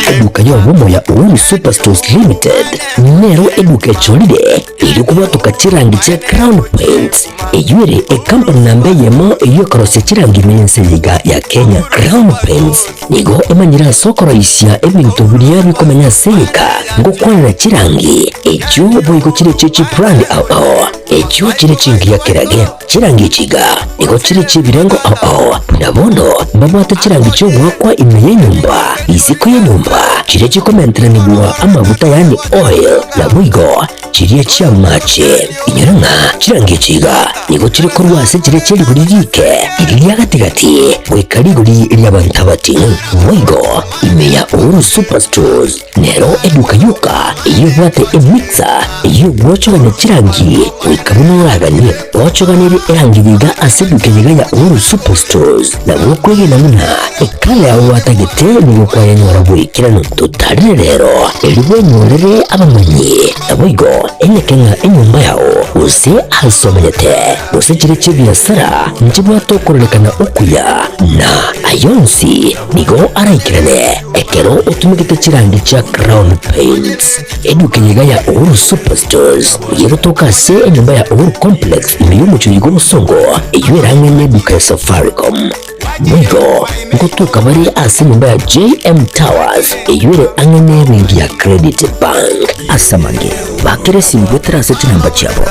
Eduka y'obomo ya Uhuru Superstores Limited nero eduka echorire erio kobwatoka chirangi chia Crown Paints, eyio ere ekampani namba eyemo eyio ekorosia chirangi ime y'ense eye iga ya Kenya. Crown Paints nigo emanyire ase okoroisia ebinto biria bikomenya ase egeka ngokwanera chirangi echio boigo chire echio chibrand ao ao echio chire chingiya kerage. Chirangi echi iga nigo chire chi'ebirengo ao ao, buna bono mbabwate chirangi chi'ogoakwa ime y'enyomba, isiko y'enyomba, chiria chikomenteranigwa amaguta yaani oil, naboigo chiria chi'amache. Inyora ng'a chirangi echi iga nigo chire korwa ase chiria chie rigori riike, riria ria gati-gati, goika rigori ri'abanto abating'u. Boigo ime ya Uhuru Superstores. Nero eduka yoka eyio ebwate emixer eyio egwochogania chirangi goika buna oraganie. Gwochoganirie erangi iga ase eduka eye iga ya Uhuru Superstores, nabo okwegena buna ekala yao gwatagete nigo kwayenyora boikeranu. Totarire rero erio bwenyorere abamanyi, naboigo enyeke ng'a enyomba yao gose ase omenyete gose chire chi'ebiasara nchibwate okororekana okuya na ayonsi nigo araikerane. Ekero otumegete chirangi chia Crown Paints, eduka eye iga ya Uhuru Superstores nigo egotoka ase enyomba ya Uhuru Complex ime y'omochie oyo bw'obosongo, eyio ere ang'e n'eduka ya Safaricom. Boigo ngotoka bare ase enyomba ya JM Towers eyio ere ang'e n'ebenki ya Credit Bank. Ase amange, bakera esimi goetera ase chinamba chiabo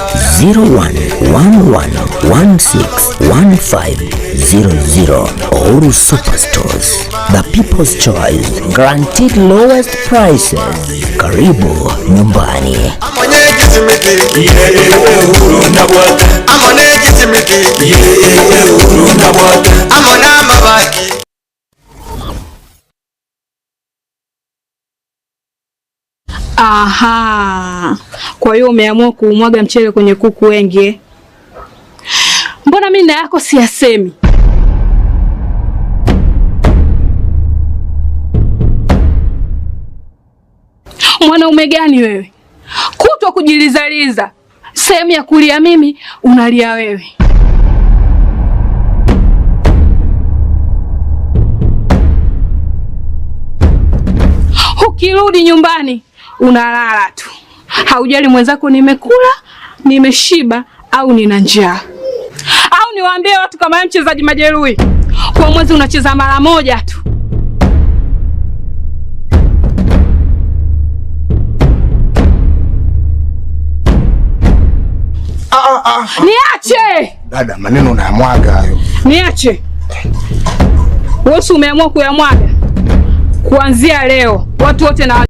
0111161500 Uhuru Superstores. The People's Choice, guaranteed lowest prices. Karibu nyumbani. Aha, kwa hiyo umeamua kuumwaga mchele kwenye kuku wengi eh? Mbona mimi na yako siyasemi? Mwanaume gani wewe? Kutwa kujilizaliza, sehemu ya kulia mimi unalia wewe. Ukirudi nyumbani unalala tu, haujali mwenzako nimekula, nimeshiba au nina njaa. Au niwaambie watu kama wewe mchezaji majeruhi, kwa mwezi unacheza mara moja tu. Niache! Dada, maneno unayamwaga hayo. Niache. Wewe si umeamua kuyamwaga? Kuanzia leo watu wote na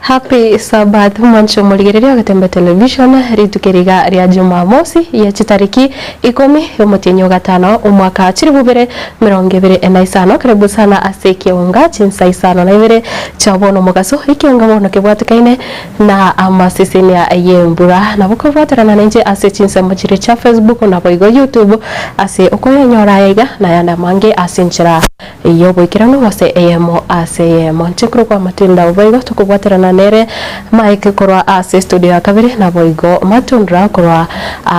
Happy Sabbath mwancho morigereria ogetembe television rituko riga ria Jumamosi ya chitariki ikomi omotienyi ogatano omwaka chiribu bibere mirongo ibere na isano karibu sana ase ekeunga chinsa isano na ibere chia bono omogaso ekeunga bono kebwatekaine na amasesenia y'embura nabo kobwaterana nainche ase chinsemo chire chia Facebook nabo igo YouTube ase okoyenyora aya iga nayande amange ase enchera y'oboikeranu gose eyemo ase eyemo. Inche nkorokwa Matilda Oboigo tokobwaterana nere Mike korwa ase studio ya kabere naboigo Matundra korwa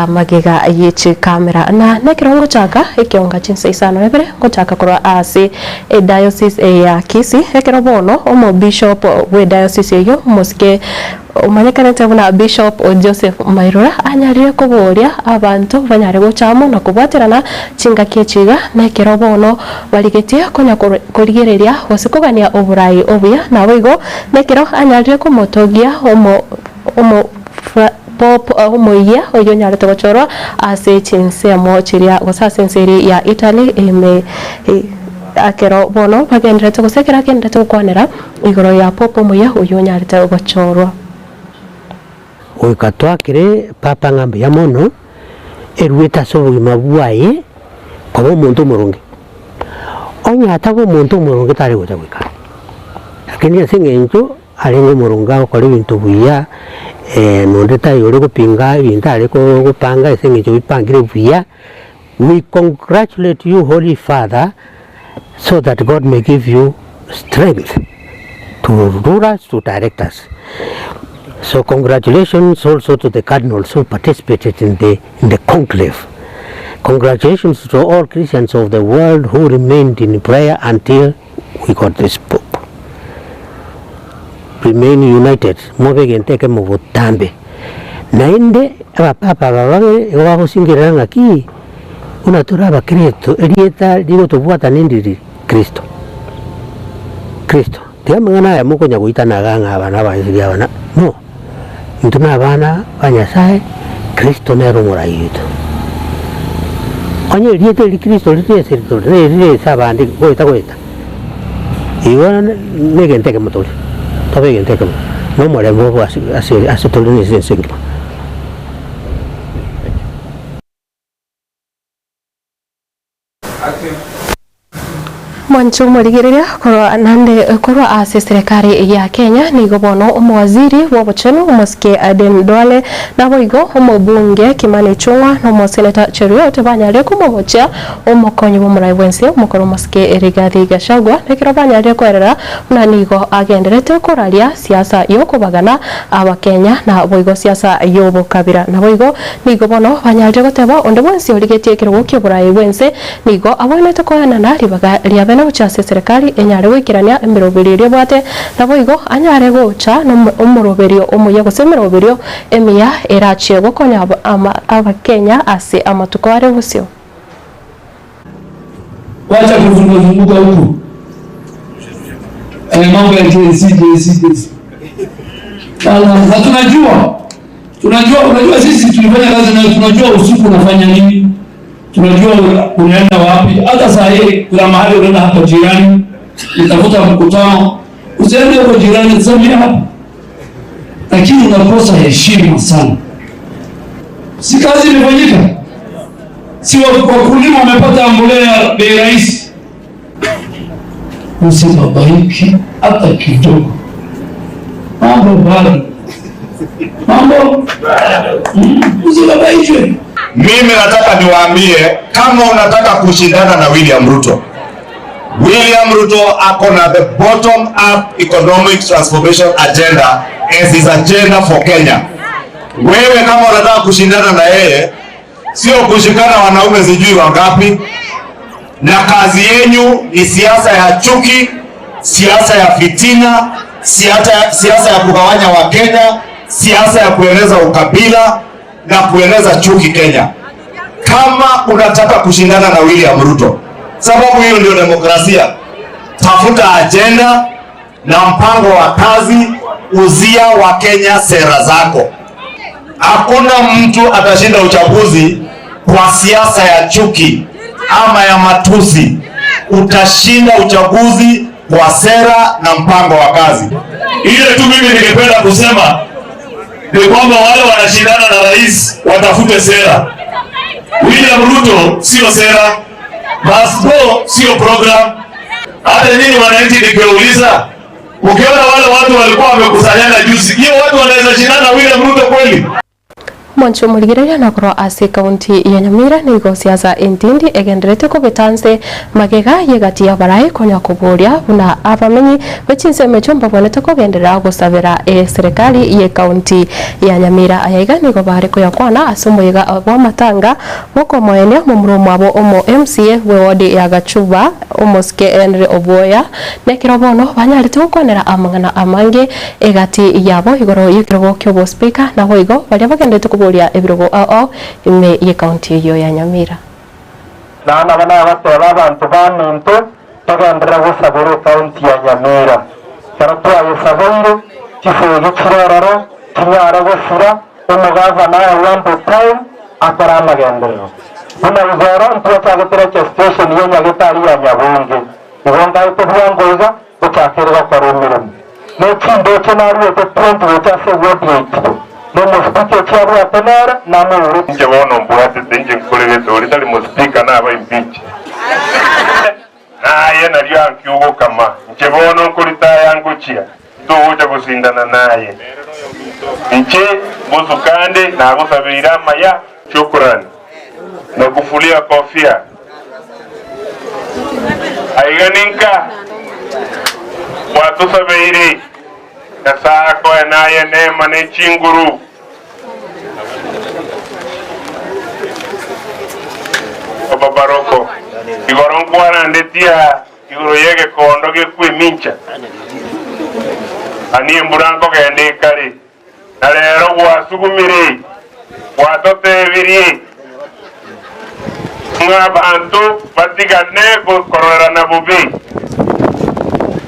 magega ye chikamera. Na nekero ngochaka ekeonga chinsa isano na ibere ngochaka korwa ase ediocese ya Kisii ekero bono omobishop bwe diocese eyio omosike Omanyekanete buna Bishop Joseph Mairura anyarire koboria abanto banyare gocha amo na kobwaterana chingaki echi iga, na ekero bono barigetie konya korigereria gose kogania oborai obuya, naboigo nekero anyarire komotogia omo omo Pope omoyia oyio onyarete gochorwa ase chinsemo chiria gose ase ense eria ya Italy ime ekero bono bagenderete gose ekero agenderete gokwanera Igoro ya Pope omuya oyio onyarete gochorwa. Goika twakire Papa ng'a mbuya mono, eruete ase obogima bwaye koba omonto omoronge. Onye ataba omonto omoronge tare gocha goika aa. Lakini ase eng'encho arenge omoronge agokora ebinto buya, nonde taiyo ore gopinga ebinto are gopanga ase eng'encho bipangire buya. We congratulate you Holy Father so that God may give you strength to rule us, to direct us. So congratulations also to the cardinals who participated in the, in the conclave. Congratulations to all Christians of the world who remained in prayer until we got this Pope. Remain united, mobe egento ekemo botambe. Naende abapapa aba babere igo bagosingerera ng'aki buna tore abakristo, erieta rigotobwata nindiri? Kristo. Kristo. Tiga amang'ana aya mokonya goitana iga ng'a aba nabaisiki aba na no. Intwe nabana ba Nyasae, Kristo nere omorai oito. Onye erieta eri Kristo rire ase ritore, nerire ase abande goeta goeta, igo negento ekemo tore, tobe egento ekemo, na omorembe obe ase ase ase tore na ase ense engima. Mwanche omorigereria korwa nande korwa ase eserekari ya Kenya nigo bono omowaziri bw'obochenu omosike Aden Duale naboigo omobunge Kimani Ichung'wa na omoseneta Cheruiyot banyarire komogochia omokonyi bw'omorai bwense omokoro omosike Rigathi Gachagua nekero banyarire koerera buna nigo agenderete koraria siasa yokobagana abakenya na boigo siasa y'obokabira naboigo Nigo bono banyarire goteba, Onde bwensi origetie ekerogo ki'oboraai bw'ense nigo agwenerete koenana ribaga ria bene gochia ase eserekari enyare goikerania emeroberio eria ebwate, naboigo anyare gocha nomoroberio omuya gose emeroberio emiya erachie gokonya Abakenya ase amatuko are bosio. Wacha kuzungukazunguka huku eh, mambo ya Gen Z, Gen Z, Gen Z. Na tunajua tunajua, unajua sisi tulifanya kazi na tunajua usiku unafanya nini, tunajua unaenda wapi. Hata saa hii kuna mahali unaenda hapa jirani, utafuta mkutano, usiende huko jirani, sema hapa, lakini unakosa heshima sana. Si kazi imefanyika? Si wakulima wamepata mbolea bei rahisi? Usibabaiki hata kidogo, mambo bado, mambo usibabaishwe. Mimi nataka niwaambie, kama unataka kushindana na William Ruto, William Ruto ako na the bottom up economic transformation agenda as his agenda for Kenya. Wewe kama unataka kushindana na yeye, sio kushikana wanaume sijui wangapi, na kazi yenyu ni siasa ya chuki, siasa ya fitina, siasa ya kugawanya Wakenya, siasa ya kueneza ukabila na kueneza chuki Kenya. Kama unataka kushindana na William Ruto, sababu hiyo ndio demokrasia, tafuta agenda na mpango wa kazi, uzia wa Kenya sera zako. Hakuna mtu atashinda uchaguzi kwa siasa ya chuki ama ya matusi. Utashinda uchaguzi kwa sera na mpango wa kazi. Ile tu mimi ningependa kusema ni kwamba wale wanashindana na rais watafute sera. William Ruto sio sera, Must-Go sio program. Hata nyinyi wananchi nikiwauliza, ukiona wale watu walikuwa wamekusanyana juzi, hiyo watu wanaweza shindana na William Ruto kweli? Mwanche omorigereria na korwa ase ekaunti ya Nyamira nigo siasa entindi egenderete kobeta nse magega y'egati y'abarai konya koboria buna abamenyi be chinsemo echio mbabwenerete kogenderera gosabera eserekari y'ekaunti ya Nyamira. Aya iga nigo bare koyakwana ase omoyega bw'amatanga bw'okomoenia momura omwabo omo MCA bw'ewodi ya Gachuba Omosike Henry Obwoya nekero bono banyarete gokwanera amang'ana amange egati yabo igoro y'ekerogo ki'obospika naboigo baria bagenderete koboria ebirogo ao ao ime y'ecounty eyio ya Nyamira. Naende aba nabateba abanto baminto, togenderere gosabera ecounty ya Nyamira. Ekero twayesabeire, chisegi chire ororo chinyare gosira, omogavana aye ample time akore amagenderero. Buna igoro ntwachagete station ya Nyagetari ya Nyabunge, igo ngaete bwango iga gochakere gokora emeremo. Ne chindoche naruete 20 gocha ase eward yaito, na omospeaker ochi abwate nere namoure. Inche bono mbwatete inche nkoregete oria tari mospeaker naba impeach. Naye nario ankio ogokama, inche bono nkoritaya ngochia, ntogocha gosindana naye. Inche mbosukande nagosabeire amaya. Shukrani. Nokufulia kofia. Aiga ninka gwatosabeire, Nyasae akoe naye neema ne chinguru. Baba Baroko, igoro nkwarandetie aa igoro y'egekondo gekw'emincha, ani embura nkogenda ekare. Na rero gwasugumire, gwatotebirie ng'a abanto batigane kororerana bobe.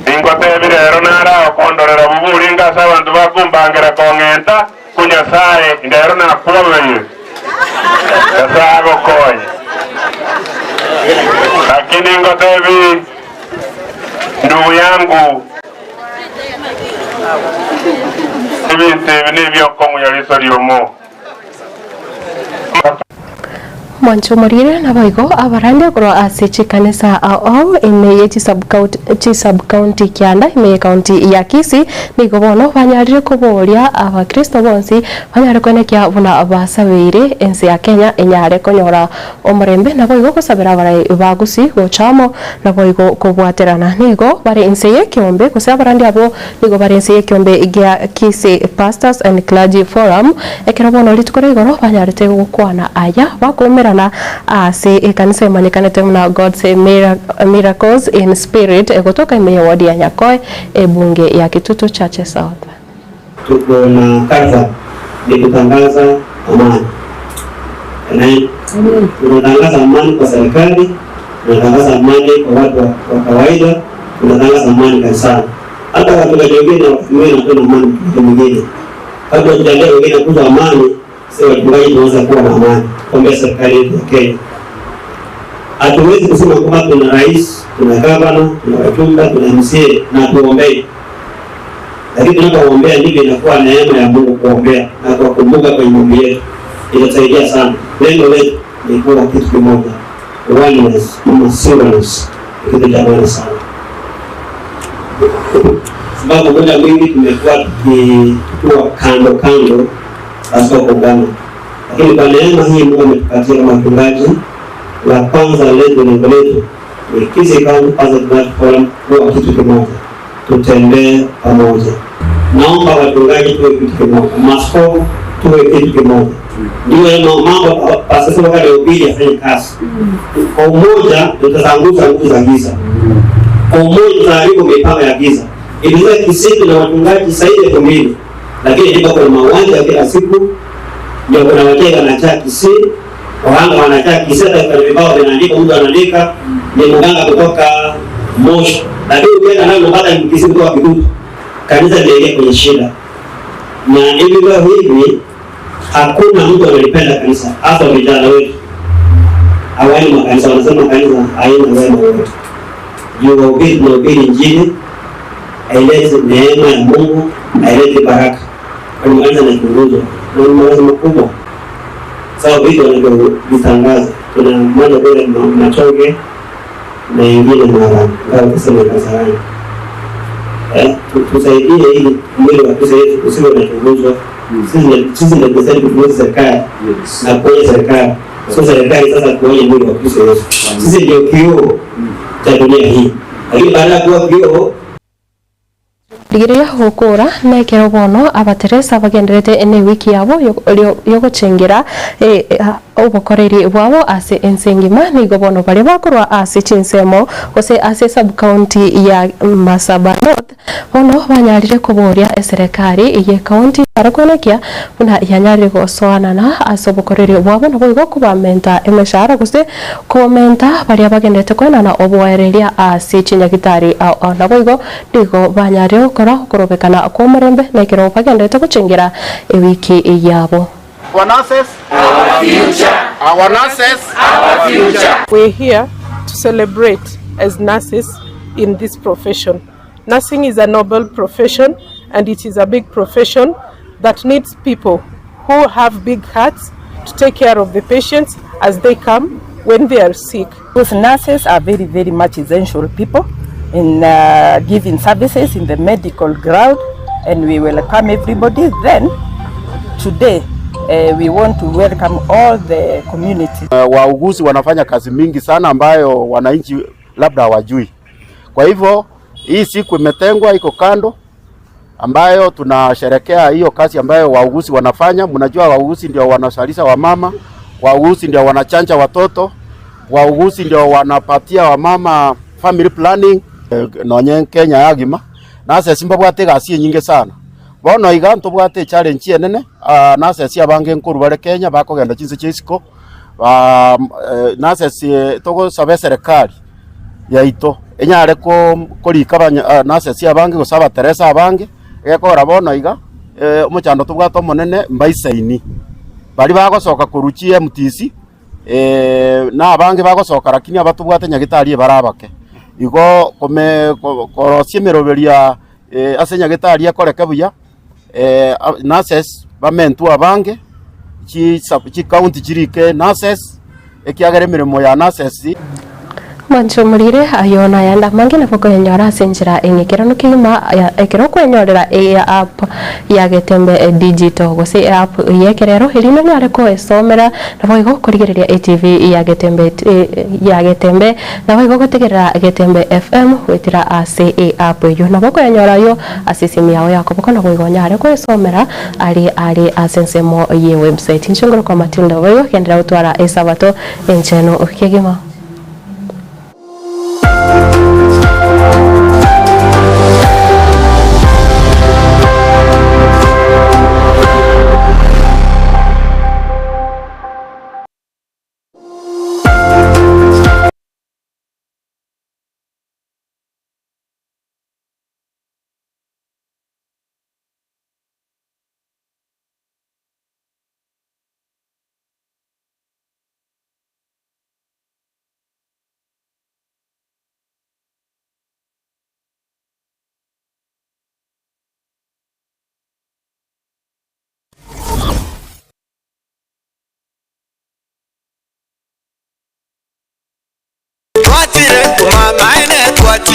Ningotebi rero nare agokondorera bobe orenge ase abanto bakombangera kong'enta, ko Nyasae rero nakwobeire. Nyasae agokonye. Lakini ningotebi ndugu yangu. Ebinto ebi nebi'okong'unya riso riomo. Mwanche omorire naboigo abarandia korwa ase chikanisa ao ao ime ye chisub-county kianda ime ye county ya Kisii nigo bono banyarire koboria abakristo bonsi banyare koenekia buna basabeire ense ya Kenya enyare konyora Omorembe naboigo gosabera abarai ba Gusii gocha amo, naboigo kobwaterana. Nigo bare inse y'ekeombe, gose abarandi abwo nigo bare inse y'ekeombe gia Kisii Pastors and Clergy Forum, ekero bono rituko ria igoro banyarete gokwana aya bakoumerana ase ekanisa emanyekanete buna God's Miracles in Spirit egotoka ime y'eward ya Nyakoe, ebunge ya Kitutu Chache South. Tuko na Calvary ni kutangaza amani. Amen. Tunatangaza amani kwa serikali, tunatangaza amani kwa watu wa kawaida, tunatangaza amani kanisani. Hata wachungaji wengine wakati mwingine wanapenda amani wakati mwingine. Kabla tujaambia wengine kuhusu amani, sisi wachungaji tunaweza kuwa na amani. Kuombea serikali yetu ya Kenya. Hatuwezi kusema kwamba tuna rais, tuna gavana, tuna wajumbe, tuna MCA na tuombee. Lakini tunapoombea ndivyo inakuwa neema ya Mungu kuombea na kuwakumbuka kwenye maombi yetu. Itasaidia sana. Lengo letu ni kuwa kitu kimoja. Oneness ama singleness ni kitu cha maana sana. Sababu muda mwingi tumekuwa tukiwa kando kando pasipo kuungana. Lakini kwa neema hii Mungu ametupatia kama wachungaji, la kwanza letu, lengo letu ni Kisii County Pastors Forum kuwa kitu kimoja, tutembee pamoja. Naomba wachungaji tuwe kitu kimoja, maaskofu tuwe kitu kimoja, ndio mambo pastor wakati ubiri afanye kazi kwa umoja. Tutaangusha nguvu za giza kwa umoja, tutaharibu mipango ya giza. Inaweza Kisii na wachungaji zaidi ya 2000, lakini ndipo kuna mauaji ya kila siku, ndio kuna wachawi wanachaa Kisii, wahanga wanachaa Kisii, hata kwenye vibao vinaandika, mtu anaandika ni mganga kutoka Moshi, lakini ukienda nayo unapata ni Kisii kutoka Kitutu. Kanisa linaingia kwenye shida, na hivi leo hivi hakuna mtu analipenda kanisa, hasa vijana wetu hawaendi makanisa, wanasema kanisa haina wema wote. Juu wahubiri, tunahubiri Injili haileti neema ya Mungu, haileti baraka. Kwa hiyo kanisa linachunguzwa na ni mawazo makubwa. Sawa, vitu wanavyovitangaza, tuna moja kule Machoge na ingine Mara, ngawa tuseme Kasarani. Tusaidie ili mwili wa Kristo Yesu usiwe unachunguzwa. Sisi ndio tunastahili kuchunguza serikali na kuonya serikali, sio serikali sasa kuonya mwili wa Kristo Yesu. Sisi ndio kioo cha dunia hii, lakini baada ya kuwa kioo Rigereria gokora nekero bono abateresa bagenderete newiki yabo yogochengera obokoreri bwabo ase ense engima. Nigo bono baria bakorwa ase chinsemo gose ase sub-county ya Masaba North bono banyarire koboria eserekari ye county barakwenekia buna yanyarire gosoanana ase obokoreri bwabo naboigo kobamenta emeshahara gose komenta baria bagenderete koenana oboereria ase chinyagitari ao ao naboigo Nigo banyarire gokora okorobekana kw'omorembe na ekero bagenderete gochengera ewiki yabo. Our nurses, our future. Our nurses, our future. We're here to celebrate as nurses in this profession. Nursing is a noble profession and it is a big profession that needs people who have big hearts to take care of the patients as they come when they are sick. Because nurses are very, very much essential people in giving services in the medical ground, and we welcome everybody. Then, today, We want to welcome all the community. Wauguzi wanafanya kazi mingi sana ambayo wananchi labda hawajui. Kwa hivyo hii siku imetengwa iko kando ambayo tunasherekea hiyo kazi ambayo wauguzi wanafanya. Mnajua wauguzi ndio wanazalisha wamama, wauguzi ndio wanachanja watoto, wauguzi ndio wanapatia wamama family planning nonye Kenya yagima nurses mbabwate egasi enyinge sana. Bono iga ntobwate echallenge enene nurses abange nkorwa bare Kenya bakogenda chinse chia isiko nurses togosaba eserekari yaito enyare korika nurses abange gose abateresa abange egekora bono iga omochando tobwate omonene mbaisaini baria bagosoka korwa chi MTC na abange bagosoka lakini abatobwate nyagetari ebare abake. Igo kome korosia emeroberia ase nyagetari ekoreke buya nurses bamentwe abange chicounty chirike nurses ekiagera emeremo ya nurses. Mwancho omorire ayo nayande amange nabo okoyenyora ase enchera eng'ekeranu kegima ekero okwenyorera app ya Getembe Digital gose app y'ekerero erio nonyare koesomera naboigo korigereria etv ya Getembe ya Getembe naboigo gotegerera Getembe FM goetera ase eapp eyio. Nabo okoyenyora ayio ase esimi yao ya koboko naboigo onyare koesomera are are ase ensemo ye website. Inche ngorokwa Matilda boigo genderera gotwara esabato enchenu kegima.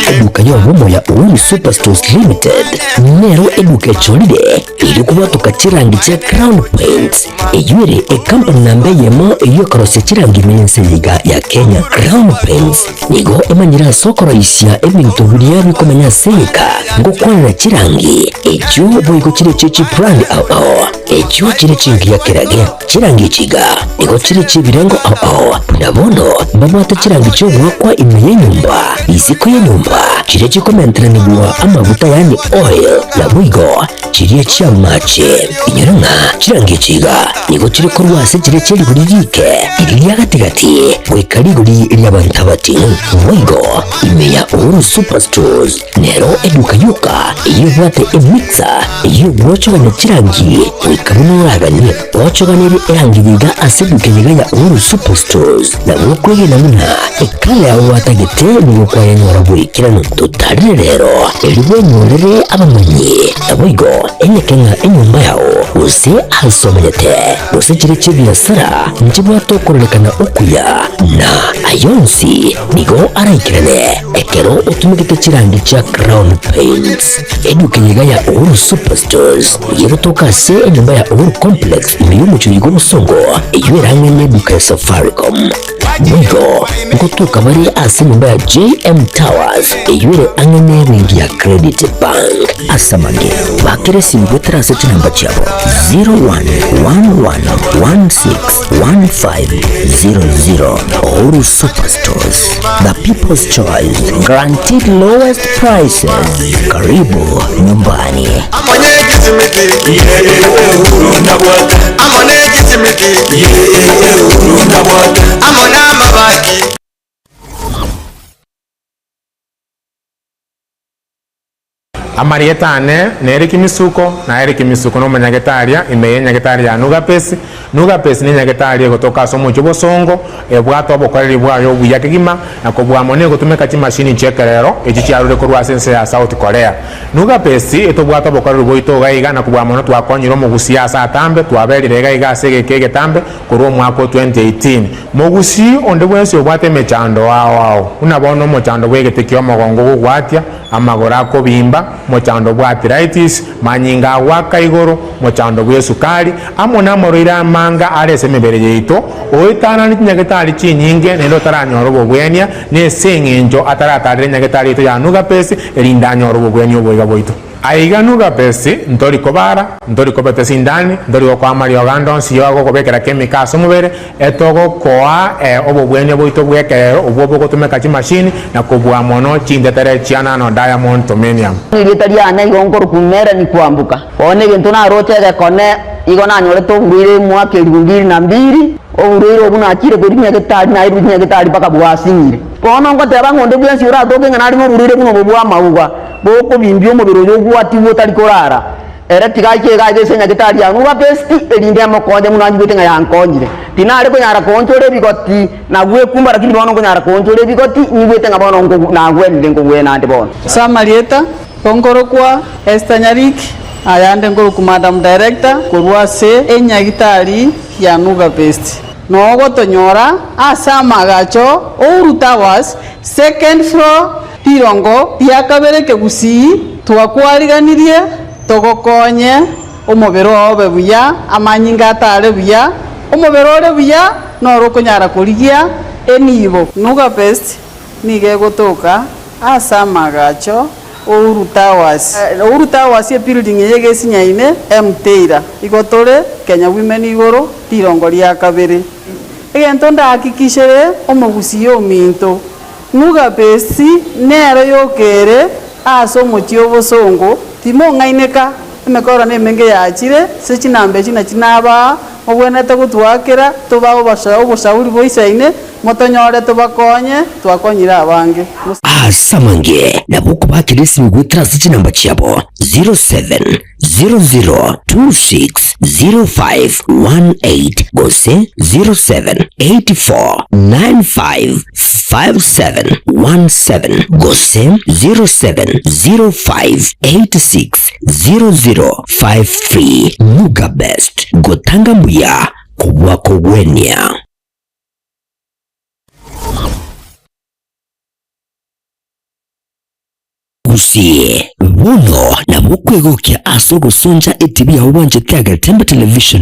Eduka y'obomo ya Uhuru Superstores Limited nero eduka echorire eri kobwatoka chirangi chia Crown Paints eyio ere ecompany namba eyemo eyio ekorosia chirangi ime y'ense eye iga ya Kenya. Crown Paints nigo emanyire ase okoroisia ebinto biria bikomenya ase egeka ngokwanera chirangi echio boigo chire echio chibrand ao ao echio chire chingiya kerage. Chirangi echi iga nigo chire chi'ebirengo ao ao, buna bono mbabwate chirangi chi'ogoakwa ime y'enyomba, isiko y'enyomba, chiria chikomenteranigwa amaguta yaani oil, naboigo chiria chi'amache. Inyora ng'a chirangi echi iga nigo chire korwa ase chiria chie rigori riike, riria ria gati-gati, goika rigori ri'abanto abating'u. Boigo ime ya Uhuru Superstores Nero eduka yoka eyio ebwate emixer eyio egwochogania chirangi goika buna oraganie. Gwochoganirie erangi yiga ase eduka eyiga ya Uhuru Superstores nabo okwegena buna ekala yao gwatagete nigo kwayenyora boikeranu. Totarire rero erio bwenyorere abamanyi naboigo enyeke ng'a enyomba yao gose ase omanyete gose chire chi'ebiasara nchibwate okororekana okuya na ayonsi nigo araikerane. Ekero otumegete chirangi chia Crown Paints, eduka eyeiga ya Uhuru Superstores nigo egotoka ase enyomba ya Uhuru Complex ime y'omochie oyo bw'obosongo eyio ere ang'e n'eduka ya Safaricom. Boigo ngotoka bare ase enyomba ya JM Towers eyio ere ang'e n'ebenki ya Credit Bank. Ase amange, bakera esimi goetera ase chinamba chiabo 0111161500. Uhuru Superstores, the people's choice, guaranteed lowest prices. Karibu nyumbani. Amarieta ane nere Kimisuko, na ere Kimisuko nomonyagetaria ime y'enyagetari ya Nugapesi. Nugapesi nenyagetari egotoka ase omochie obosongo, ebwate obokoreri bwaye obuya kegima, na kobua mono egotumeka chimashini chi'ekerero echi chiarure korwa ase ense ya South Korea. Nugapesi etobwate obokoreri bwaito iga iga na kobua mono twakonyire omogusii ase atambe, twaberire iga iga ase egeka egetambe korwa omwaka o 2018. Mogusii onde bwensi obwate emechando ao ao, buna bono omochando bw'egete ki'omogongo ogogwatia, amagoro akobimba. mochando bwa arthritis, manyinga agwaka igoro, mochando bw'esukari, amo namarwaire amanga are ase emebere yaito, oetanane chinyagetari chinyinge naende otaranyora obobwenia, nese eng'encho ataratarera enyagetari yaito ya Nugapesi, erinde anyore obobwenia oboiga bwaito. Aiga Nugapesi ntori kobara, ntori kobeta esindani, ntori gokoa amariogo ande onsi y'ogokobekera chemical ase omobere, etogokoa obobwenia bwaito bw'ekerero obwo bogotumeka chimashini na kobua mono chintetere chia nano diamond tomenium. Erieta riane igo nkorokwa Melanie Kwamboka. Bono egento naroche egekone igo nanyorete oborwaire omwaka elifu mbili na mbili, oborwaire obwo nachire korwa nyagetari nairwe nyagetari mpaka bwasinyire. Bono ngoteba ng'a onde bwensi oratoke ng'a nare noborwaire buna obo bwa amauga, bokobimbia omobere oyo ogwatigwe otari korara, ere tiga aiche iga aiga ase nyagetari ya Nuba Best, erinde emokonye buna anyigwete ng'a yankonyire. Tinare konyara koonchora ebigoti na gwekumba, lakini bono nkonyara koonchora ebigoti, nyigwete ng'a bono nkogu nagwenire nkogwena ande bono. Ase amarieta, nkorokwa Esther Nyariki, ayande nkorokwa Madam Director korwa ase enyagitari ya Nuga Best. Nogotonyora ase amagacho Uhuru Towers, second floor, rirongo ria kabere kegusii, twakwariganirie togokonye omobere oo obe buya, amanyinga atare buya, omobere ore buya noro okonyara korigia enibo. Nuga Best nigo egotoka ase amagacho Uhuru Towers. Uhuru Towers ebuilding eye egesinyaine Mteira. Igo tore Kenya Women igoro rirongo ria kabere. Egento ndahakikishere omogusii ominto, Nuga Best nero yokere ase omochie obosongo, timong'aineka, emekoro nemenge yachire ase chinamba echi nachi nabaa, mobwenerete gotwakera tobae oboshauri boisaine, Motonyore tobakonye, twakonyire abange. Ase amange nabo okobakera esimi goetera ase chinamba chiabo 0700260518 gose 0784955717 gose 0705860053. Nuga Best, gotanga mbuya kobua kogwenia. Gusii, bono nabo okwegokia ase ogosoncha etibi yao bwanchete Agetembe Television.